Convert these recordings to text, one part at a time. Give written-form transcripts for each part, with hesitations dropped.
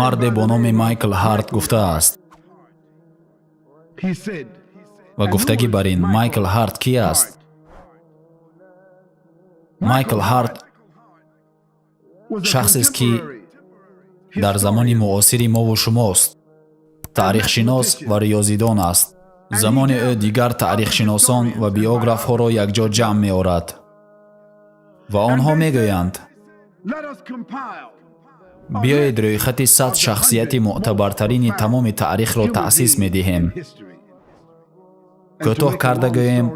Марде бо номи Майкл Ҳарт гуфтааст. Ва гуфтагӣ бар ин, Майкл Ҳарт ки аст? Майкл Ҳарт шахсест, ки дар замони муосири мову шумост, таърихшинос ва риёзидон аст. Замони ӯ дигар таърихшиносон ва биографҳоро якҷо ҷамъ меорад ва онҳо мегӯянд: биёед, рӯйхати 100 шахсияти мӯътабартарини тамоми таърихро таъсис медиҳем. Кӯтоҳ карда гӯем,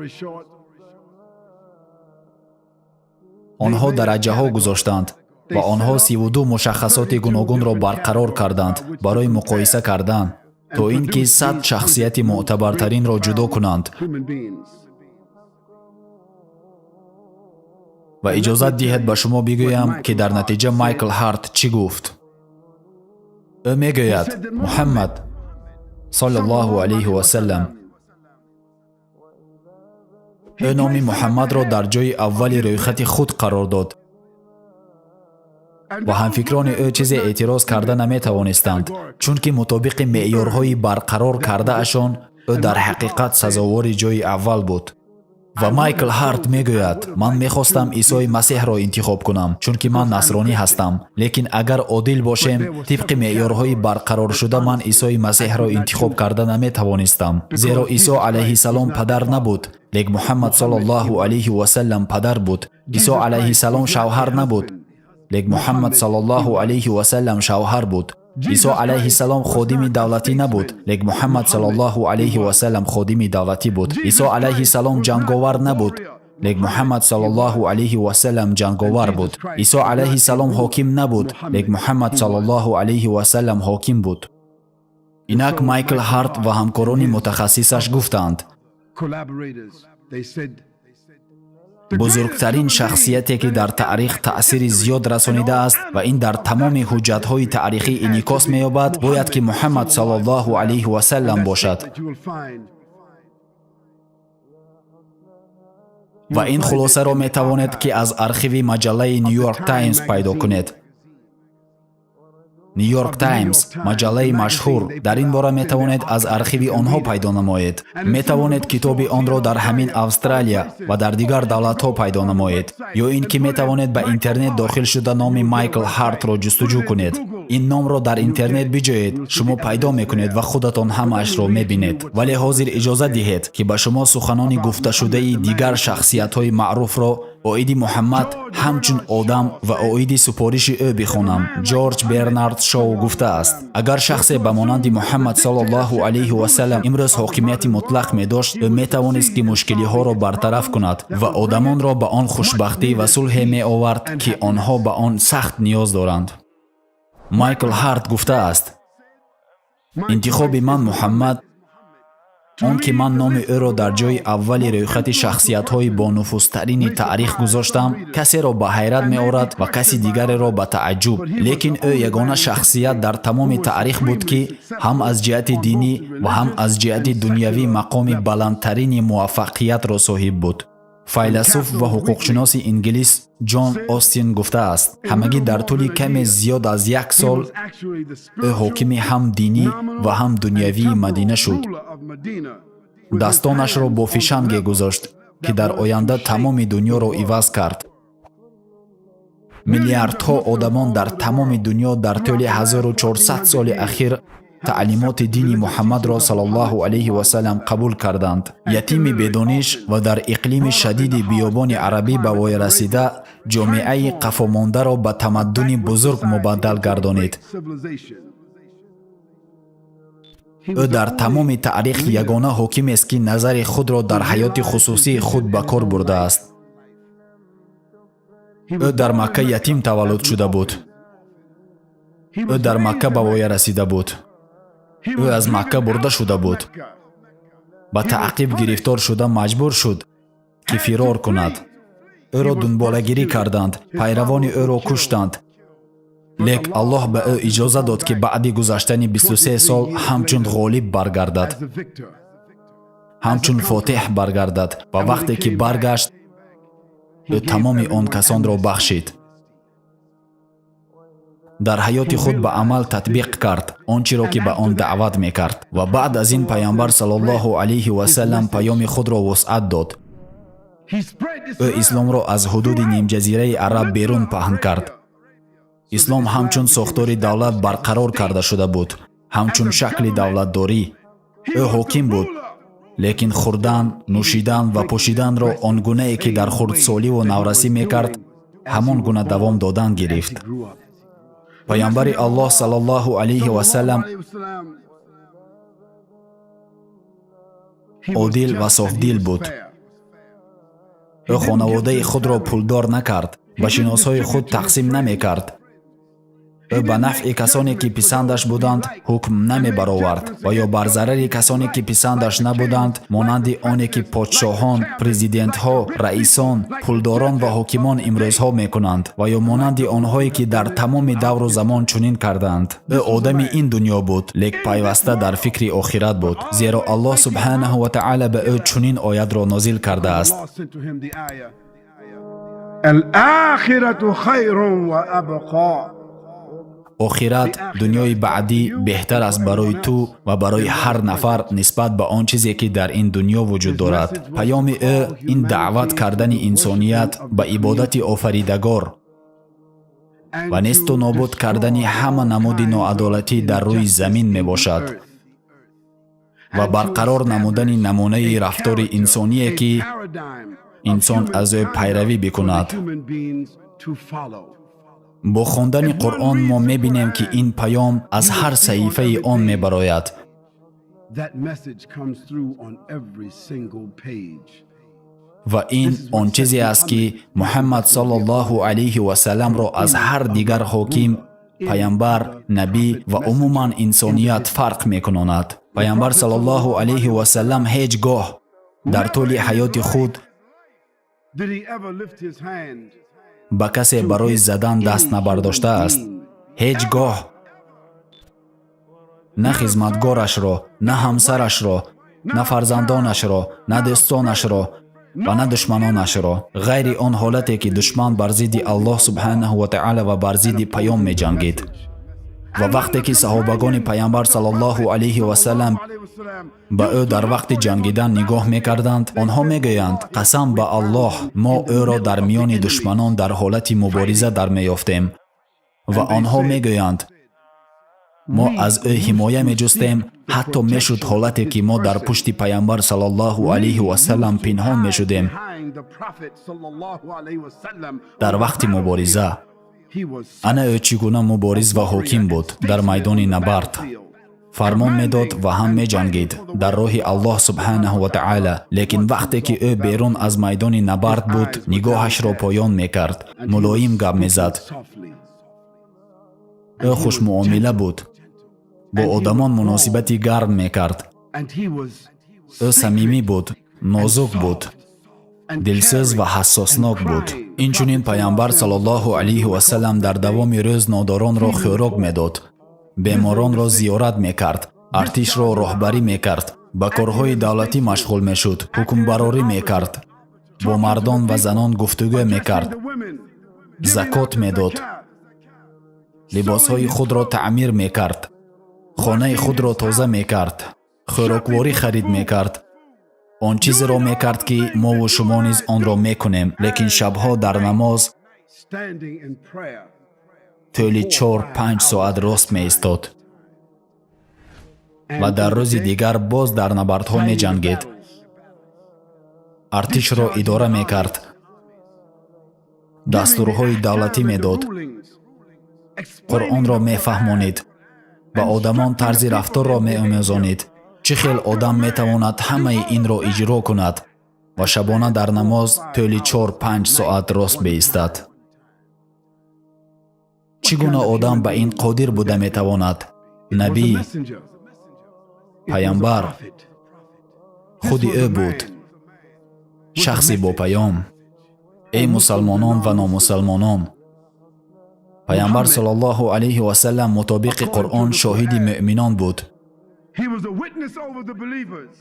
онҳо дараҷаҳо гузоштанд ва онҳо 32 мушаххасоти гуногунро барқарор карданд барои муқоиса кардан, то ин ки 100 шахсияти мӯътабартаринро ҷудо кунанд. Ва иҷозат диҳед ба шумо бигӯям, ки дар натиҷа Майкл Ҳарт чӣ гуфт. Ӯ мегӯяд: Муҳаммад саллаллоҳу алайҳи васаллам. Ӯ номи Муҳаммадро дар ҷои аввали рӯйхати худ қарор дод ва ҳамфикрони ӯ чизе эътироз карда наметавонистанд, чунки мутобиқи меъёрҳои барқарор кардаашон ӯ дар ҳақиқат сазовори ҷои аввал буд. Ва Майкл Ҳарт мегӯяд: ман мехостам Исои Масеҳро интихоб кунам, чунки ман насронӣ ҳастам, лекин агар одил бошем, тибқи меъёрҳои барқароршуда ман Исои Масеҳро интихоб карда наметавонистам, зеро Исо алайҳиссалом падар набуд, лек Муҳаммад саллаллоҳу алайҳи васаллам падар буд. Исо алайҳиссалом шавҳар набуд, лек Муҳаммад саллаллоҳу алайҳи васаллам шавҳар буд. Исо алайҳиссалом ходими давлатӣ набуд, лек Муҳаммад саллаллоҳу алайҳи васаллам ходими давлатӣ буд. Исо алайҳиссалом ҷанговар набуд, лек Муҳаммад саллаллоҳу алайҳи васаллам ҷанговар буд. Исо алайҳиссалом ҳоким набуд, лек Муҳаммад саллаллоҳу алайҳи васаллам ҳоким буд. Инак Майкл Ҳарт ва ҳамкорони мутахассисаш гуфтанд: бузургтарин шахсияте, ки дар таърих таъсири зиёд расонидааст ва ин дар тамоми ҳуҷҷатҳои таърихӣ инъикос меёбад, бояд ки Муҳаммад саллаллоҳу алайҳи васаллам бошад. Ва ин хулосаро метавонед, ки аз архиви маҷаллаи Нью-Йорк Таймс пайдо кунед. Нью-Йорк Таймс, маҷаллаи машҳур, дар ин бора метавонед аз архиви онҳо пайдо намоед. Метавонед китоби онро дар ҳамин Австралия ва дар дигар давлатҳо пайдо намоед. Ё ин ки метавонед ба интернет дохил шуда номи Майкл Ҳартро ҷустуҷӯ кунед. Ин номро дар интернет биҷоед, шумо пайдо мекунед ва худатон ҳамаашро мебинед. Вале ҳозир иҷоза диҳед, ки ба шумо суханони гуфташудаи дигар шахсиятҳои маъруфро оиди Муҳаммад ҳамчун одам ва оиди супориши ӯ бихонам. Ҷорҷ Бернард Шоу гуфтааст: агар шахсе ба монанди Муҳаммад саллаллоҳу алайҳи васаллам имрӯз ҳокимияти мутлақ медошт, ӯ метавонист, ки мушкилиҳоро бартараф кунад ва одамонро ба он хушбахтӣ ва сулҳе меовард, ки онҳо ба он сахт ниёз доранд. Майкл Ҳарт гуфтааст: интихоби ман Муҳаммад, он ки ман номи ӯро дар ҷои аввали рӯйхати шахсиятҳои бонуфузтарини таърих гузоштам, касеро ба ҳайрат меорад ва каси дигареро ба тааҷҷуб. Лекин ӯ ягона шахсият дар тамоми таърих буд, ки ҳам аз ҷиҳати динӣ ва ҳам аз ҷиҳати дунявӣ мақоми баландтарини муваффақиятро соҳиб буд. Файласуф ва ҳуқуқшиноси инглис Ҷон Остин гуфтааст: ҳамагӣ дар тӯли каме зиёд аз як сол ӯ ҳокими ҳам динӣ ва ҳам дунявии Мадина шуд. Дастонашро бо фишанге гузошт, ки дар оянда тамоми дунёро иваз кард. Миллиардҳо одамон дар тамоми дунё дар тӯли 1400 соли ахир таълимоти дини Муҳаммадро саллаллоҳу алайҳи васаллам қабул карданд. Ятими бедониш ва дар иқлими шадиди биёбони арабӣ ба воя расида, ҷомеаи қафомондаро ба тамаддуни бузург мубаддал гардонид. Ӯ дар тамоми таърих ягона ҳокимест, ки назари худро дар ҳаёти хусусии худ ба кор бурдааст. Ӯ дар Макка ятим таваллуд шуда буд. Ӯ дар Макка ба воя расида буд. Ӯ аз Макка бурда шуда буд. Ба таъқиб гирифтор шуда маҷбур шуд, ки фирор кунад. Ӯро дунболагирӣ карданд, пайравони ӯро куштанд. Лек Аллоҳ ба ӯ иҷоза дод, ки баъди гузаштани 23 сол ҳамчун ғолиб баргардад, ҳамчун фотеҳ баргардад ва вақте ки баргашт, ӯ тамоми он касонро бахшид. Дар ҳаёти худ ба амал татбиқ кард он чиро, ки ба он даъват мекард. Ва баъд аз ин пайғамбар саллаллоҳу алайҳи васаллам паёми худро вусъат дод. Ӯ исломро аз ҳудуди нимҷазираи араб берун паҳн кард. Ислом ҳамчун сохтори давлат барқарор карда шуда буд, ҳамчун шакли давлатдорӣ. Ӯ ҳоким буд, лекин хӯрдан, нӯшидан ва пӯшиданро он гунае, ки дар хурдсоливу наврасӣ мекард, ҳамон гуна давом додан гирифт. Пайғамбари Аллоҳ саллаллоҳу алайҳи васаллам одил ва софдил буд. Ӯ хонаводаи худро пулдор накард, ба шиносҳои худ тақсим намекард. Ӯ ба нафъи касоне, ки писандаш буданд, ҳукм намебаровард ва ё бар зарари касоне, ки писандаш набуданд, монанди оне ки подшоҳон, президентҳо, раисон, пулдорон ва ҳокимон имрӯзҳо мекунанд ва ё монанди онҳое, ки дар тамоми давру замон чунин карданд. Ӯ одами ин дунё буд, лек пайваста дар фикри охират буд, зеро Аллоҳ субҳанаҳу ва таъала ба ӯ чунин оятро нозил кардааст: الآخرة خير وأبقى. Охират, дунёи баъдӣ, беҳтар аст барои ту ва барои ҳар нафар нисбат ба он чизе, ки дар ин дунё вуҷуд дорад. Паёми ӯ ин даъват кардани инсоният ба ибодати Офаридагор ва несту нобуд кардани ҳама намуди ноадолатӣ дар рӯи замин мебошад ва барқарор намудани намунаи рафтори инсоние, ки инсон аз ӯ пайравӣ бикунад. Бо хондани Қуръон мо мебинем, ки ин паём аз ҳар саҳифаи он мебарояд. That message comes through on every single page. Ва ин он чизе аст, ки Муҳаммад саллаллоҳу алайҳи васалламро аз ҳар дигар ҳоким, пайғамбар, набӣ ва умуман инсоният фарқ мекунонад. Пайғамбар саллаллоҳу алайҳи васаллам ҳеҷ гоҳ дар тӯли ҳаёти худ Did he ever lift his hand ба касе барои задан даст набардоштааст. Ҳеҷ гоҳ на хизматгорашро, на ҳамсарашро, на фарзандонашро, на дӯстонашро ва на душманонашро, ғайри он ҳолате, ки душман бар зидди Аллоҳ субҳанаҳу ва таъала ва бар зидди паём меҷангид. Ва вақте ки саҳобагони пайғамбар саллаллоҳу алайҳи васаллам ба ӯ дар вақти ҷангидан нигоҳ мекарданд, онҳо мегӯянд: «Қасам ба Аллоҳ, мо ӯро дар миёни душманон дар ҳолати мубориза дармеёфтем». Ва онҳо мегӯянд: «Мо аз ӯ ҳимоя меҷустем, ҳатто мешуд ҳолате, ки мо дар пушти пайғамбар саллаллоҳу алайҳи васаллам пинҳон мешудем behind the Prophet sallallahu alaihi wasallam? дар вақти мубориза». He was Ана ӯ чӣ гуна мубориз ва ҳоким буд дар майдони набард. Фармон медод ва ҳам меҷангид дар роҳи Аллоҳ субҳанаҳу ва таъала, лекин вақте ки ӯ берун аз майдони набард буд, нигоҳашро поён мекард, мулоим гап мезад. Softly. Ӯ хушмуомила буд, бо одамон муносибати гарм мекард. And he was Ӯ самимӣ буд, нозук буд, дилсӯз ва ҳассоснок буд. Инчунин пайғамбар саллаллоҳу алайҳи васаллам дар давоми рӯз нодоронро хӯрок медод, беморонро зиёрат мекард, артишро роҳбарӣ мекард, ба корҳои давлатӣ машғул мешуд, ҳукмбарорӣ мекард, бо мардон ва занон гуфтугӯ мекард, the women, закот медод, либосҳои худро таъмир мекард, хонаи худро тоза мекард, хӯрокворӣ харид мекард. Он чизеро мекард, ки мову шумо низ онро мекунем, лекин шабҳо дар намоз standing in prayer. тӯли 4-5 соат рост меистод ва дар рӯзи дигар боз дар набардҳо меҷангид, артишро идора мекард, дастурҳои давлатӣ медод, Қуръонро мефаҳмонид, ба одамон тарзи рафторро меомӯзонид. Чӣ хел одам метавонад ҳамаи инро иҷро кунад ва шабона дар намоз тӯли 4-5 соат рост биистад? Чӣ гуна одам ба ин қодир буда метавонад? Набӣ, пайғамбар худи ӯ буд, шахси бо паём. Эй мусалмонон ва номусалмонон, пайғамбар саллаллоҳу алайҳи васаллам мутобиқи Қуръон шоҳиди муъминон буд. He was a witness over the believers.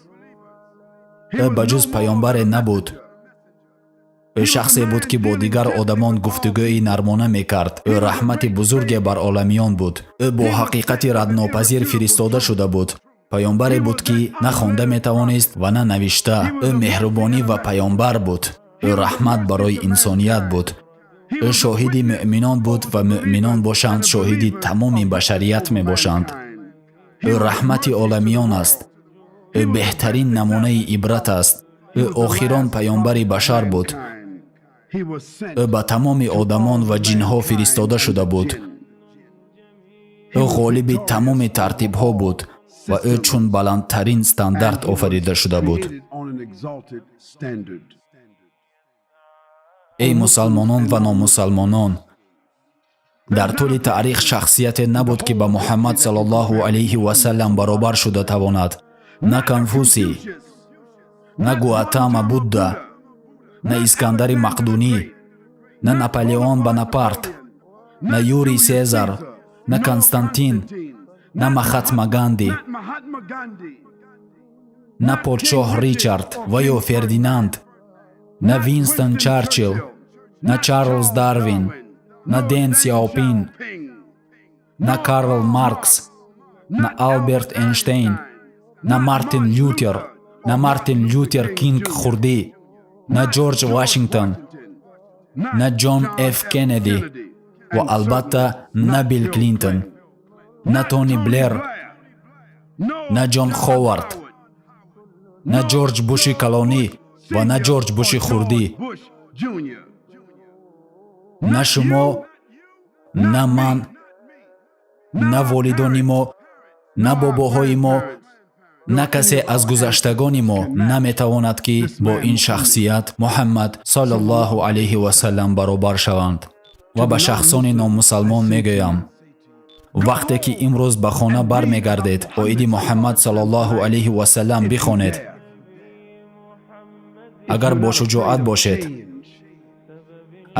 Ӯ ба ҷуз паёмбаре набуд. Ӯ шахсе буд, ки бо дигар одамон гуфтугӯи нармона мекард. Ӯ раҳмати бузурге бар оламиён буд. Ӯ бо ҳақиқати раднопазир фиристода шуда буд. Паёмбаре буд, ки на хонда метавонист ва на навишта. Ӯ меҳрубонӣ ва паёмбар буд. Ӯ раҳмат барои инсоният буд. Ӯ шоҳиди муъминон буд ва муъминон бошанд шоҳиди тамоми башарият мебошанд. Ӯ раҳмати оламиён аст. Ӯ беҳтарин намунаи ибрат аст. Ӯ охирон паёмбари башар буд. Ӯ ба тамоми одамон ва ҷинҳо фиристода шуда буд. Ӯ ғолиби тамоми тартибҳо буд ва ӯ чун баландтарин стандарт офарида шуда буд. Эй мусалмонон ва номусалмонон, дар тӯли таърих шахсияте набуд, ки ба Муҳаммад саллаллоҳу алайҳи васаллам баробар шуда тавонад. На Конфусий, на Гуатама Будда, на Искандари Мақдунӣ, на Наполеон Бонапарт, на Юрий Сезар, на Константин, на Махатма Ганди, на подшоҳ Ричард ва ё Фердинанд, на Винстон Чарчилл, на Чарлз Дарвин, на Дэн Сяопин, на Карл Маркс, на Алберт Эйнштейн, на Мартин Лютер, на Мартин Лютер Кинг хурдӣ, на Ҷорҷ Вашингтон, на Ҷон Ф Кеннеди ва албатта на Билл Клинтон, на Тони Блер, на Ҷон Ховард, на Ҷорҷ Буши калонӣ ва на Ҷорҷ Буши хурдӣ, на шумо, на ман, на волидони мо, на бобоҳои мо, на касе аз гузаштагони мо наметавонад, ки бо ин шахсият Муҳаммад саллаллоҳу алайҳи васаллам баробар шаванд. Ва ба шахсони номусалмон мегӯям: вақте ки имрӯз ба хона бармегардед, оиди Муҳаммад саллаллоҳу алайҳи васаллам бихонед. Агар бошуҷоат бошед,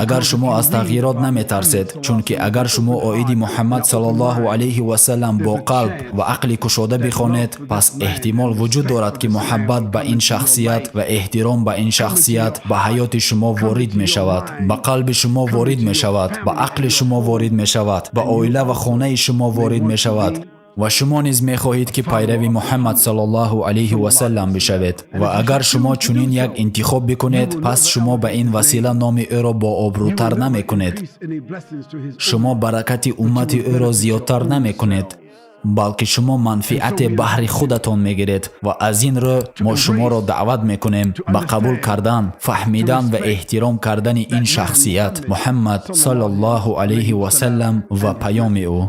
агар шумо аз тағйирот наметарсед, чунки агар шумо оиди Муҳаммад саллаллоҳу алайҳи васаллам бо қалб ва ақли кушода бихонед, пас эҳтимол вуҷуд дорад, ки муҳаббат ба ин шахсият ва эҳтиром ба ин шахсият ба ҳаёти шумо ворид мешавад, ба қалби шумо ворид мешавад, ба ақли шумо ворид мешавад, ба оила ва хонаи шумо ворид мешавад ва шумо низ мехоҳед, ки пайрави Муҳаммад саллаллоҳу алайҳи васаллам бишавед. Ва агар шумо чунин як интихоб бикунед, пас шумо ба ин васила номи ӯро бообрӯтар намекунед, шумо баракати уммати ӯро зиёдтар намекунед, балки шумо манфиате баҳри худатон мегиред. Ва аз ин рӯ мо шуморо даъват мекунем ба қабул кардан, фаҳмидан ва эҳтиром кардани ин шахсият Муҳаммад саллаллоҳу алайҳи васаллам ва паёми ӯ.